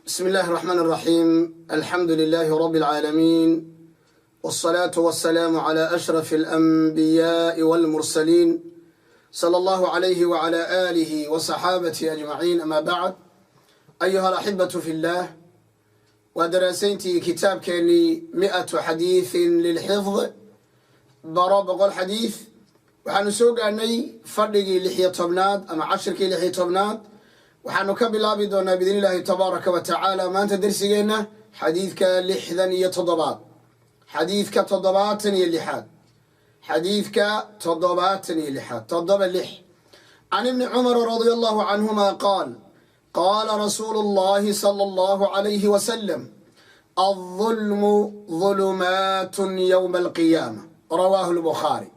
بسم الله الرحمن الرحيم، الحمد لله رب العالمين، والصلاة والسلام على أشرف الأنبياء والمرسلين، صلى الله عليه وعلى آله وصحابته أجمعين، أما بعد. أيها الأحبة في الله، ودراسينتي كتابكني 100 حديث للحفظ، baro 100 xadiis. Waxaanu soo gaarnay fadhigii 16aad ama cashirkii 16aad. Waxaanu ka bilaabi doonaa بإذن الله تبارك وتعالى maanta dersigeenna xadiidka 67aad, xadiidka 76aad, xadiidka 76aad, 76. عن ابن عمر رضي الله عنهما قال: قال رسول الله صلى الله عليه وسلم: الظلم ظلمات يوم القيامة. رواه البخاري.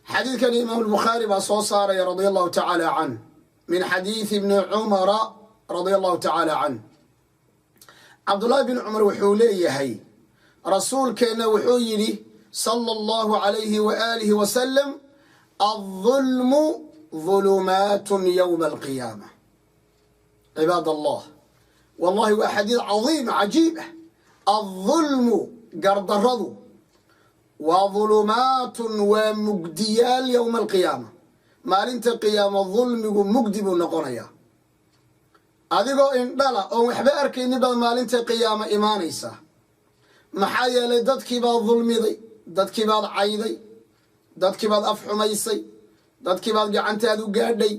Xadiidkan imaam albukhaari baa soo saaraya رضي الله تعالى عنه من حديث ابن عمر رضي الله تعالى عنه. Cabdullaahi bin Cumar wuxuu leeyahay, rasuulkeenna wuxuu yidhi صلى الله عليه وآله وسلم: الظلم ظلمات يوم القيامة. عباد الله، wallahi waa xadiid cadiim, cajiib ah. الظلم, gardaradu, waa ظلمات, waa mugdiyaal, يوم القيامة, maalinta qiyaamo. Dulmigu mugdi buu noqonayaa. Adigoo indhala oon waxba arkaynin baad maalinta qiyaamo imaanaysaa. Maxaa yeelay, dadkii baad dulmiday, dadkii baad cayday, dadkii baad afxumaysay, dadkii baad gacantaadu gaadhay,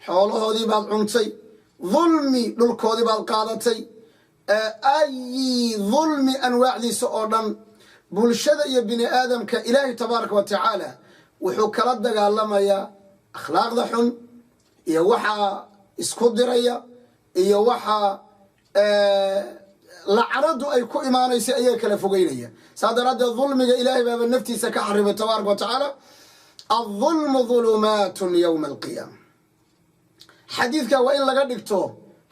xoolahoodii baad cuntay, dulmi, dhulkoodii baad qaadatay, ayi dulmi anwaacdiisa oo dhan. Bulshada iyo bini aadamka Ilaahay تبارك وتعالى wuxuu kala dagaalamayaa akhlaaqda xun iyo waxaa isku diraya iyo waxaa lacnadu ay ku imaanaysa ayaa kala fogeynaya. Saa daraaddeed dulmiga Ilaahay baaba naftiisa ka xarimay تبارك وتعالى. الظلم ظلمات يوم القيامة. Xadiidka waa in laga dhigto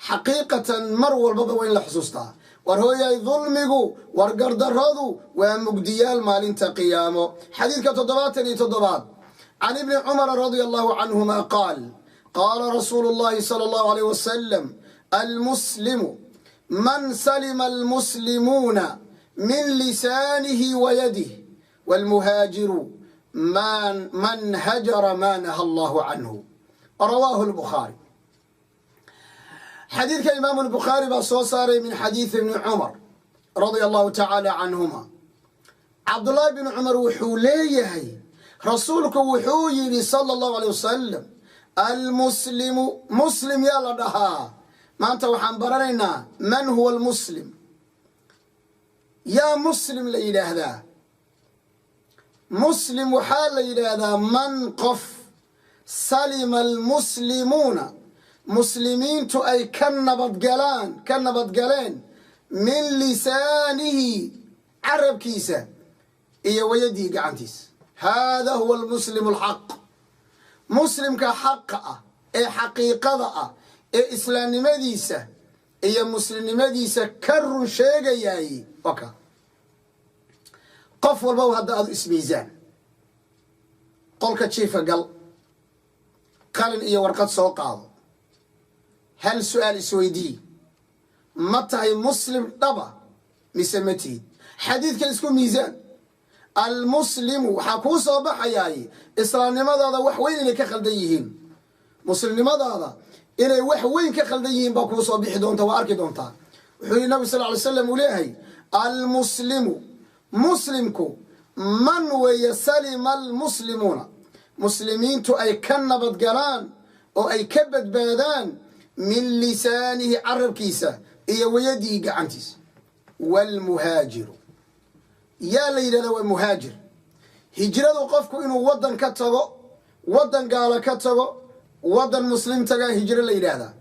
xaqiiqatan, mar walbaba waa in la xusuustaa. War hooyay, dulmigu, war gardaradu waa mugdiyaal maalinta qiyaamo. Xadiidka 77aad. عن ابن عمر رضي الله عنهما قال: قال رسول الله صلى الله عليه وسلم: المسلم من سلم المسلمون من لسانه ويده، والمهاجر من هجر ما نهى الله عنه. رواه البخاري. Xadiidka imaamu albukhaari baa soo saaray من حديث ابن عمر رضي الله تعالى عنهما. Cabdullaahi bin Cumar wuxuu leeyahay, rasuulku wuxuu yidhi صلى الله عليه وسلم: المسلم, muslim yaa la dhahaa? Maanta waxaan baranaynaa من هو المسلم. Yaa muslim la yidhaahdaa? Muslim waxaa la yidhaahdaa من, qof, سلم المسلمون, muslimiintu ay ka nabadgalaan, ka nabadgaleen, من لسانه, carabkiisa, iyo ويده, gacantiisa. هذا هو المسلم الحق. Muslimka xaqa ah ee xaqiiqada ah ee islaamnimadiisa iyo muslimnimadiisa ka run sheegayaay waa ka. Qof walba hadda adu ismiisaan, qolka jiifa gal, qalin iyo warqad soo qaado, hal su-aal isweydii: ma tahay muslim dhaba mise ma tihid? Xadiidkan isku miisaan. المسلم, waxaa kuu soo baxayaay islaamnimadaada wax weyn inay ka khaldan yihiin. Muslimnimadaada inay wax weyn ka khaldan yihiin baa kuu soo bixi doonta, waa arki doontaa. Wuxuu yihi nabig صلى الله عليه وسلم, uu leeyahay: المسلم, muslimku, من weeye, سلم المسلمون, muslimiintu ay ka nabadgalaan oo ay ka badbaadaan, من لسانه, carabkiisa, iyo ويده, gacantiisa. والمهاجر, yaa la yidhahda waa muhaajir? Hijradu qofku inuu waddan ka tago, waddan gaalo ka tago, waddan muslim tagaa hijro la yidhaahdaa.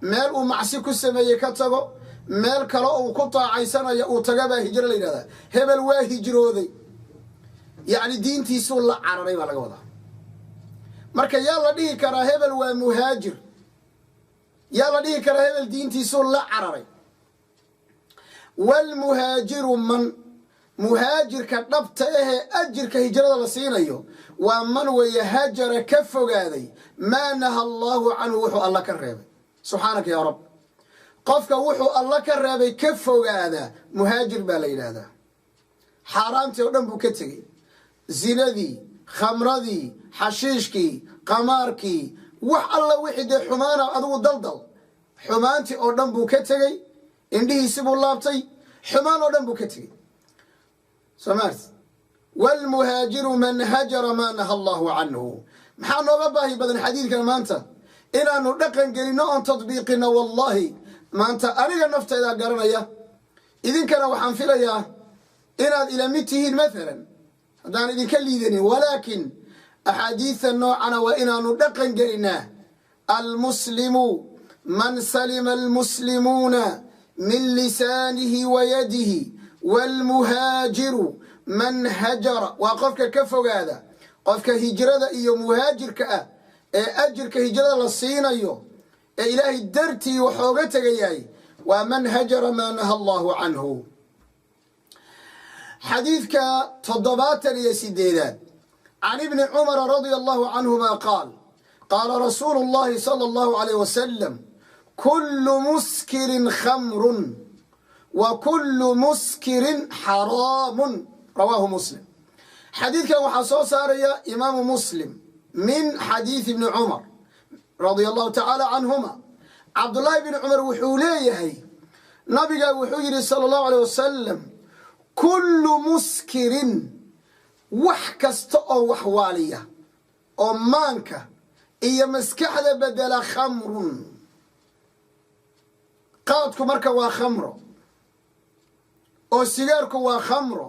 Meel uu macsi ku sameeyey ka tago, meel kale uu ku taacaysanayo uu taga baa hijro la yidhahdaa. Hebel waa hijrooday, yacni diintiisuu la cararay baa laga wadaa. Marka yaa la dhihi karaa hebel waa muhaajir? Yaa la dhihi karaa hebel diintiisuu la cararay? والمهاجر من, muhaajirka dhabta ahee ajirka hijrada la siinayo waa من weeye, هجر, ka fogaaday, ما نهى الله عنه, wuxuu Alla ka reebay. Subxaanaka yaa Rab. Qofka wuxuu Alla ka reebay ka fogaada muhaajir baa la yidhaahdaa. Xaaraamtii oo dhan buu ka tegey: zinadii, khamradii, xashiishkii, qamaarkii, wax Alla wixii dee xumaana adigu daldal. Xumaantii oo dhan buu ka tegey, indhihiisi buu laabtay, xumaan oo dhan buu ka tegey. Soo maart waalmuhaajiru man hajara maa naha Allahu canhu. Maxaa nooga baahi badan xadiidkan maanta inaanu dhaqan gelinno oon tadbiiqino? Wallahi, maanta aniga naftaydaa garanaya, idinkana waxaan filayaa inaad ila mid tihiin, maalan haddaan idinka liidanin. Walaakin axaadiida noocana waa inaanu dhaqan gelinaa. Almuslimu man salima almuslimuuna min lisaanihi wa yadihi, waalmuhaajiru man hajara, waa qofka ka fogaada. Qofka hijrada iyo muhaajirka ah ee ajirka hijrada la siinayo ee Ilaahay dartii waxooga tegayahay waa man hajara maa naha Allahu canhu. Xadiidka 78aad: can Ibni Cumara radia Allahu canhuma qaal, qaala rasuulu llahi sala Allahu alayh wasalam: kullu muskirin khamrun wa kullu muskirin xaraamun. Rawaahu Muslim. Xadiidkan waxaa soo saaraya Imaamu Muslim min xadiidi Ibni Cumar radia Allahu tacaala canhuma. Cabdullaahi bni Cumar wuxuu leeyahay, nabiga wuxuu yidhi sala Allahu aleyh wasalam: kullu muskirin, wax kasta oo wax waaliya oo maanka iyo maskaxda bedela, khamrun. Qaadku marka waa khamro, oo sigaarku waa khamro,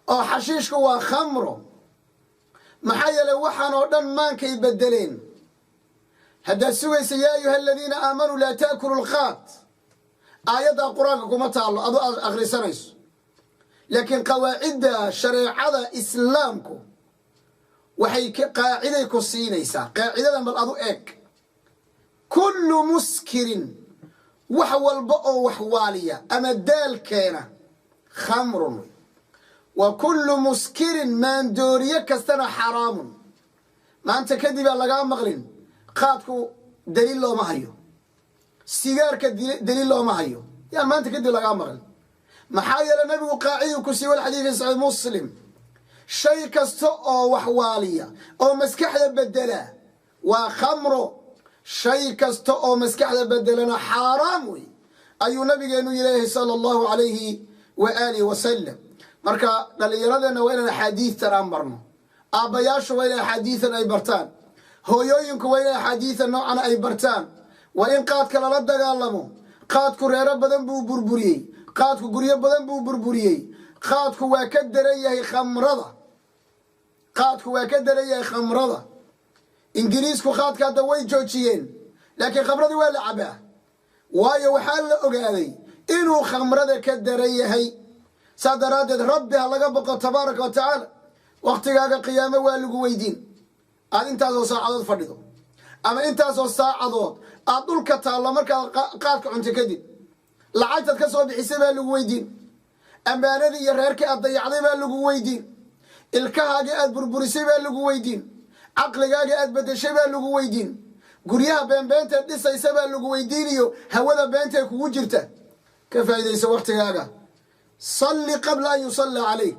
oo xashiishku waa khamro. Maxaa yeelay, waxaan oo dhan maankay bedeleen. Haddaad sugaysa yaa ayuha aladiina aamanuu laa ta'kulu lqaat, aayaddaa Qur-aanka kuma taallo adu aad akhrisanayso, laakiin qawaacidda shareecada Islaamku waxay qaaciday ku siinaysaa. Qaacidadan bal adu eeg: kullu muskirin, wax walba oo wax waaliya ama daal keena, khamrun, wa kullu muskirin, maandooriye kastana, xaraamun. Maanta kadib aa lagaa maqlin qaadku daliil looma hayo, sigaarka daliil looma hayo. Yaan maanta kadib lagaa maqlin. Maxaa yeele, nabigu qaaciduu ku siiy walxadiid fi Saxiix Muslim: shay kasta oo wax waaliya oo maskaxda bedela waa khamro, shay kasta oo maskaxda bedelana xaaraam wey, ayuu nabigeenu leeyahay sala Allahu alayhi wa aalihi wasalam. Marka dhallinyaradeenna waa inaan axaadiidtan aan barno, aabbayaashu waa in axaadiidan ay bartaan, hooyooyinku waa in axaadiida noocan ay bartaan. Waa in qaadka lala dagaalamo. Qaadku reero badan buu burburiyey, qaadku guryo badan buu burburiyey. Qaadku waa ka daran yahay khamrada, qaadku waa ka daran yahay khamrada. Ingiriisku qaadka hadda way joojiyeen, laakiin khamradii waa la cabaa, waayo waxaa la ogaaday inuu khamrada ka daran yahay. Saa daraaddeed, Rabbi ha laga boqo tabaaraka wa tacaala. Wakhtigaaga qiyaamo waa lagu weydiin. Aad intaasoo saacadood fadhido ama intaasoo saacadood aad dhulka taallo markaad qaadka cunto kadib, lacagtaad ka soo bixisay baa lagu weydiin, ammaanadii iyo reerkii aad dayacday baa lagu weydiin, ilkahaagii aad burburisay baa lagu weydiin, caqligaagii aad bedeshay baa lagu weydiin, guryaha beenbeenteed dhisaysa baa lagu weydiiniyo hawada beentee kugu jirta. Ka faa'iidaysa waktigaaga. Salli qabla an yusalla calayk.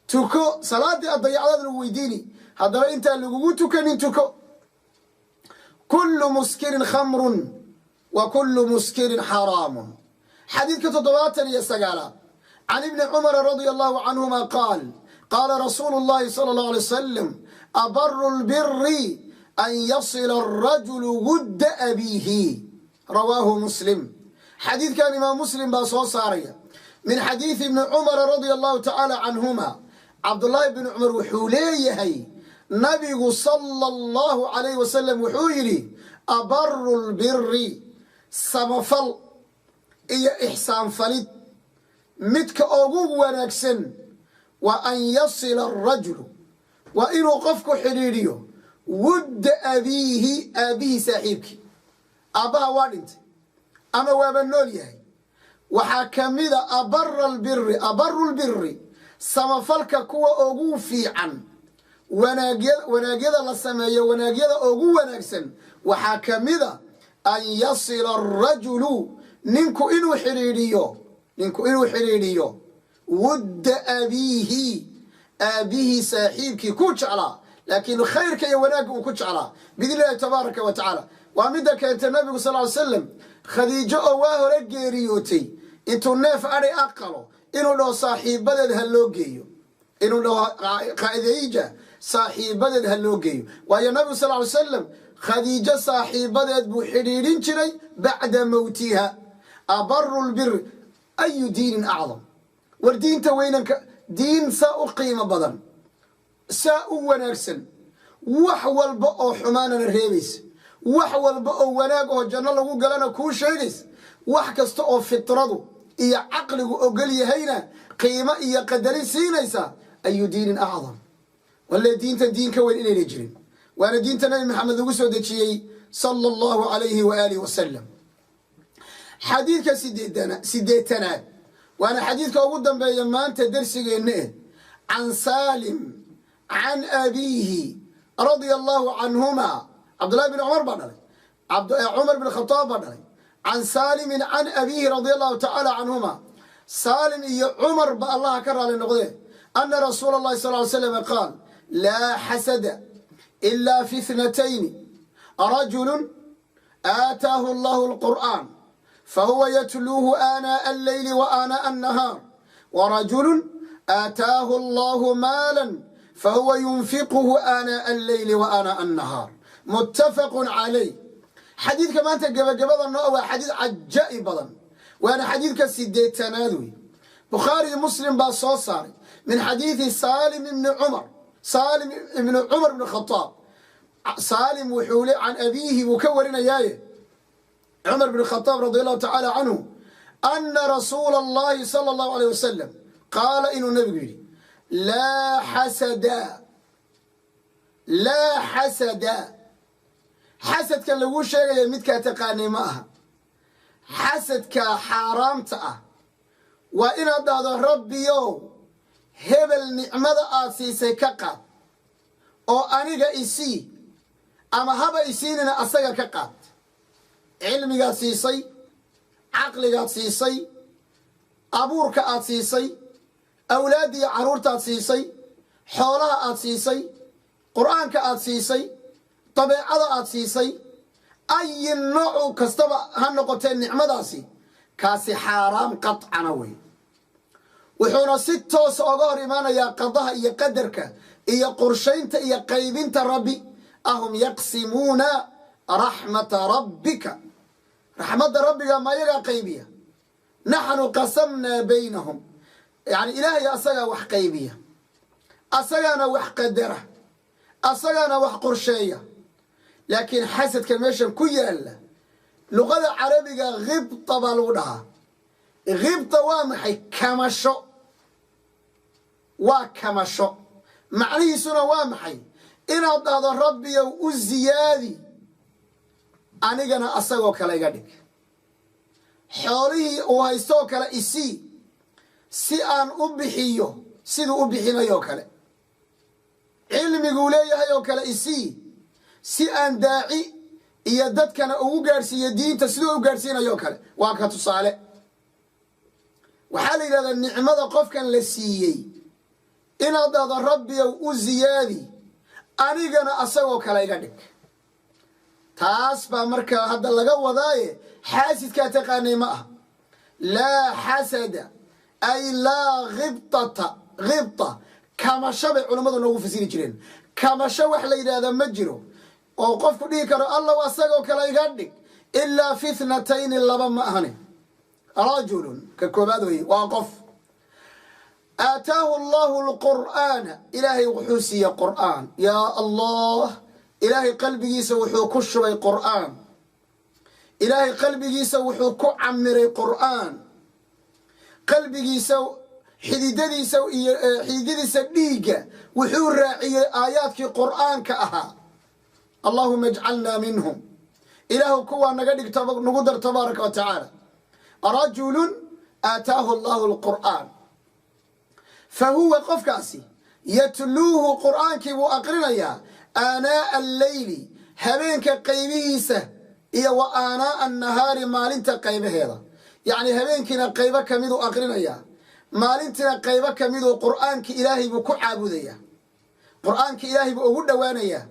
Tuko salaaddii aad dayacdaad lagu weydiini. Haddaba intaan lagugu tukanin tuko. Kullu muskirin khamrun wa kullu muskirin xaraamun. Xadiidka 79aad: can Ibni Cumara radia Allahu canhuma qaal, qaala rasuulu llahi sala Allahu alay wasalam: abaru lbiri an yasila arajulu wudda abiihi. Rawaahu Muslim. Xadiidkan Imaam Muslim baa soo saaraya min xadiidi Ibni Cumara radia Allahu tacaala canhuma. Cabdullaahi bni Cumar wuxuu leeyahay, nabigu sala Allahu calayh wasalam wuxuu yidhi: abaru lbiri, samafal iyo ixsaan falid midka ugu wanaagsan, waa an yasila arajulu, waa inuu qofku xidhiidhiyo, wudda abiihi, aabbihii saaxiibkii. Aabbaha waa dhintay ama waaba nool yahay. Waxaa ka mida abara albiri, abaru lbiri, samafalka kuwa ugu fiican, wanaagyada la sameeyo, wanaagyada ugu wanaagsan waxaa ka mida An yasila arajulu, ninku inuu xidhiidhiyo wudda abiihi, aabihii saaxiibkii ku jeclaa, laakiin khayrka iyo wanaagga uu ku jeclaa, biidni illahi tabaaraka wa tacaala. Waa midda keentay Nabigu sal ly slam Khadiijo oo waa hore geeriyootay intuu neef adhi aqalo inuu dhaho saaxiibadeed ha loo geeyo, inuu dhaho Khadiija saaxiibadeed ha loo geeyo. Waayo, Nabigu sal ly slam Khadiijo saaxiibadeed buu xidhiidhin jiray bacda mowtiha. Abaru lbir ayu diinin acdam? War diinta weynanka, diin saa u qiimo badan, saa u wanaagsan, wax walba oo xumaanana reebaysa, wax walba oo wanaag oo janno lagu galana kuu sheegaysa, wax kasta oo fitradu iyo caqligu ogol yahayna qiimo iyo qadarin siinaysa, ayu diinin acdam? Walle diintan diin ka weyn inayna jirin, waana diinta Nabi Maxamed lagu soo dejiyey, sala Allahu alayhi wa aalihi wasalam. Xadiidka 80aad, waana xadiidka ugu dambeeya maanta dersigeenna eh, can Saalim can abiihi radia Allahu canhuma. Cabdullahi bin Cumar baa dhalay, Cumar bin Khataab baa dhalay. Can Saalimin can abiihi radia Allahu tacaala canhuma, Saalim iyo Cumar ba Allaha ka raali noqdee, ana rasuula Allahi sal ly slam qaal: laa xasada ila fi ithnatayni: rajulu aataahu Allahu alqur'aan fahuwa yatluuhu aanaaءa alleyli wa aanaaءa annahaar, warajulu aataahu Allahu maala fahuwa yunfiquhu aanaaءa alleyli wa aanaaءa annahaar. Muttafaqu calayh. Xadiidka maanta gebagabada noo waa xadiid cajaa'ib badan, waana xadiidka 80aad wey. Bukhaari iyo Muslim baa soo saaray, min xadiidi Saalim ibni Cumar, Saalim ibni Cumar ibni Khataab. Saalim wuxuu le can abiihi buu ka warinayaaye, Cumar bn Khataab radi Allahu tacaala canhu, ana rasuula Allahi sala Allahu alayh wasalam qaala, inuu Nabigu yidhi: laa xasada, laa xasada. Xasadka laguu sheegaya midkaa taqaanay ma aha. Xasadka xaaraamta ah waa inaad dhahdo: "Rabbiyow, hebel nicmada aad siisay ka qaad oo aniga isii, ama haba isiinina asaga ka qaad." Cilmigaad siisay, caqligaad siisay, abuurka aad siisay, awlaaddiiyo carruurtaad siisay, xoolaha aad siisay, Qur'aanka aad siisay, dabeecada aad siisay, ayi noocu kastaba ha noqotee nicmadaasi, kaasi xaaraam qatcana wey. Wuxuuna si toosa oga hor imaanayaa qadaha iyo qadarka iyo qorshaynta iyo qaybinta Rabbi. Ahum yaqsimuuna raxmata rabbika? Raxmadda Rabbiga ma ayagaa qaybiya? Naxnu qasamnaa baynahum. Yani Ilaahay asagaa wax qaybiya, asagaana wax qadara, asagaana wax qorsheeya. Laakiin xasadka meeshan ku yaalla, luqada Carabiga khibta baa lagu dhahaa. Khibta waa maxay? Kamasho. Waa kamasho. Macnihiisuna waa maxay? Inaad dhahdo: "Rabbiyow, u ziyaadi, anigana asagoo kale iga dhig, xoolihii uu haystooo kale isii, si aan u bixiyo siduu u bixinayoo kale, cilmiguu leeyahay oo kale isii, si aan daaci iyo dadkana ugu gaadhsiiyo diinta siduu u gaadhsiinayoo kale." Waa ka tusaale. Waxaa la yidhahdaa nicmada qofkan la siiyey inaad dhahdo: "Rabbiyow, u ziyaadi, anigana asagoo kale iga dhig." Taas baa markaa hadda laga wadaaye, xaasidkaa taqaanay ma aha. Laa xasada ay laa khibtata. Khibta kamasho bay culammadu noogu fasiri jireen. Kamasho wax la yidhaahdaa ma jiro oo qofku dhihi karo: "Allow, asagoo kale iga dhig," ilaa fi ithnatayni, laba ma ahane. Rajulun, ka koobaad weye, waa qof aataahu Allahu alqur'aana, Ilaahay wuxuu siiyey Qur'aan. Yaa Allah, Ilaahay qalbigiisa wuxuu ku shubay Qur'aan, Ilaahay qalbigiisa wuxuu ku camiray Qur'aan, qalbigiisa xididadiisa iyo xididadiisa dhiigga wuxuu raaciyey aayaadkii Qur'aanka ahaa. Allahuma ijcalnaa minhum. Ilaahu kuwaa naga dhig, nagu dar, tabaaraka wa tacaala. Rajulun aataahu Allahu alqur'aan fa huwa, qofkaasi, yatluuhu, Qur'aankii buu aqrinayaa, aanaa'a alleyli, habeenka qaybihiisa. Iyo wa aanaa'a annahaari, maalinta qaybaheeda. Yacni habeenkiina qaybo ka miduu aqrinayaa, maalintiina qaybo ka miduu Qur'aanki Ilaahay buu ku caabudayaa, Qur'aanki Ilaahay buu ugu dhowaanayaa,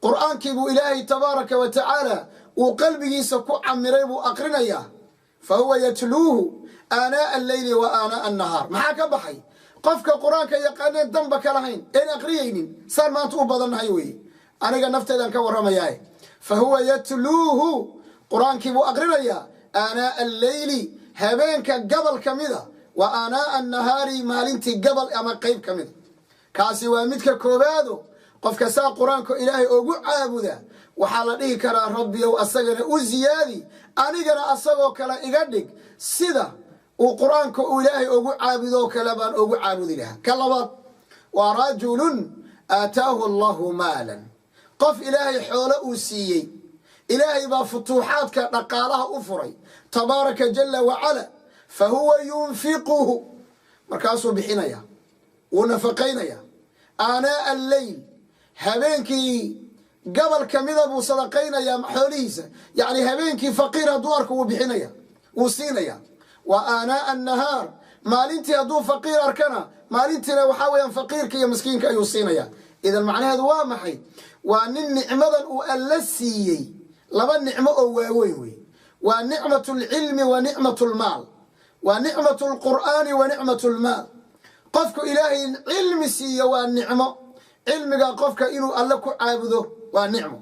Qur'aankii buu Ilaahay tabaaraka wa tacaala uu qalbigiisa ku camiray buu aqrinayaa. Fa huwa yatluuhu aanaa'a alleyli wa aanaa'a annahaar. Maxaa ka baxay? Qofka Qur-aanka yaqaaneen danba ka lahayn, een aqriyaynin, saan maanta u badannahay weeye. Aniga nafteedaan ka warramayaaye. Fa huwa yatluuhu, Qur-aankii buu aqrinayaa, aanaa'a alleyli, habeenka gabal ka mida, wa aanaa'a annahaari, maalintii gabal ama qayb ka mida. Kaasi waa midka koobaado. Qofka saa Qur-aanka Ilaahay ugu caabuda, waxaa la dhihi karaa: Rabbiyow, asagana u ziyaadi, anigana asagoo kale iga dhig. Sida uu Qur-aanka uu Ilaahay ugu caabudoo kale baan ugu caabudi lahaa. Ka labaad waa rajulun aataahu Allahu maalan, qof Ilaahay xoolo uu siiyey. Ilaahay baa futuuxaadka dhaqaalaha u furay, tabaaraka jala wacala. Fa huwa yunfiquhu, markaasuu bixinaya, wuu nafaqaynaya, aanaa'a alleyl, habeenkii gobol kamida buu sadaqaynayaa xoolihiisa. Yacni habeenkii faqiir hadduu arko, wuu bixinaya, wuu siinaya. Wa aanaa'a annahaar, maalintii hadduu faqiir arkana, maalintiina waxaa weeyaan faqiirka iyo miskiinka ayuu siinaya. Idan macnaheedu waa maxay? Waa nin nicmadan uu Alla siiyey, laba nicmo oo waaweyn wey: waa nicmat alcilmi wa nicmat lmaal, waa nicmat alqur'aani wa nicmat lmaal. Qofku Ilaahay cilmi siiyo waa nicmo. Cilmiga qofka inuu Alle ku caabudo waa nicmo.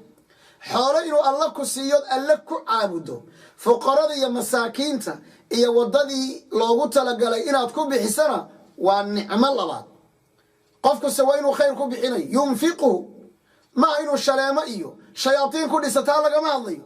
Xoolo inuu Alle ku siiyo, Alle ku caabudo, fuqarada iyo masaakiinta iyo waddadii loogu talagalay inaad ku bixisana waa nicmo labaad. Qofkuse waa inuu khayr ku bixinayo. Yunfiquhu maaha inuu shaleemo iyo shayaatiin ku dhisataa lagama hadlayo.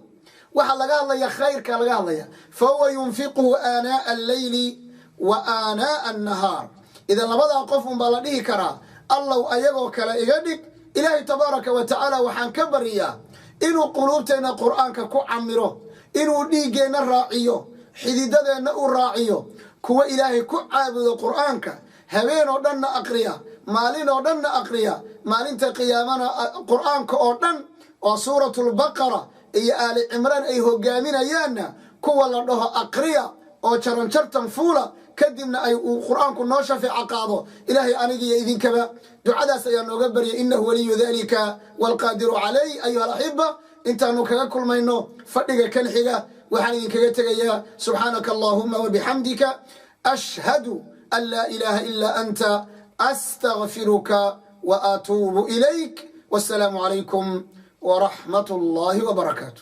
Waxaa laga hadlaya khayrka laga hadlaya. Fa huwa yunfiquhu aanaa'a alleyli wa aanaa'a annahaar. Idan labadaa qof unbaa la dhihi karaa: Allow, ayagoo kale iga dhig. Ilaahay tabaaraka wa tacaala waxaan ka baryaa inuu quluubteenna Qur'aanka ku camiro, inuu dhiiggeenna raaciyo, xididadeenna u raaciyo, kuwa Ilaahay ku caabudo Qur'aanka, habeen oo dhanna aqriya, maalin oo dhanna aqriya, maalinta qiyaamana Qur'aanka oo dhan oo Suuratulbaqara iyo Aali Cimraan ay hogaaminayaanna kuwa la dhaho aqriya oo jaranjartan fuula, kadibna ay uu Qur'aanku noo shafeeco qaado. Ilaahay anigiiyo idinkaba ducadaas ayaa nooga baryay. Innahu waliyu dalika waalqaadiru calayh. Ayuha alaxiba, intaanu kaga kulmayno fadhiga kan xiga, waxaan idinkaga tegayaa: subxaanaka allahuma wabixamdika, ashhadu an laa ilaaha ilaa anta, astagfiruka wa atuubu ilayk. Wassalaamu calaykum waraxmat allahi wbarakaatu.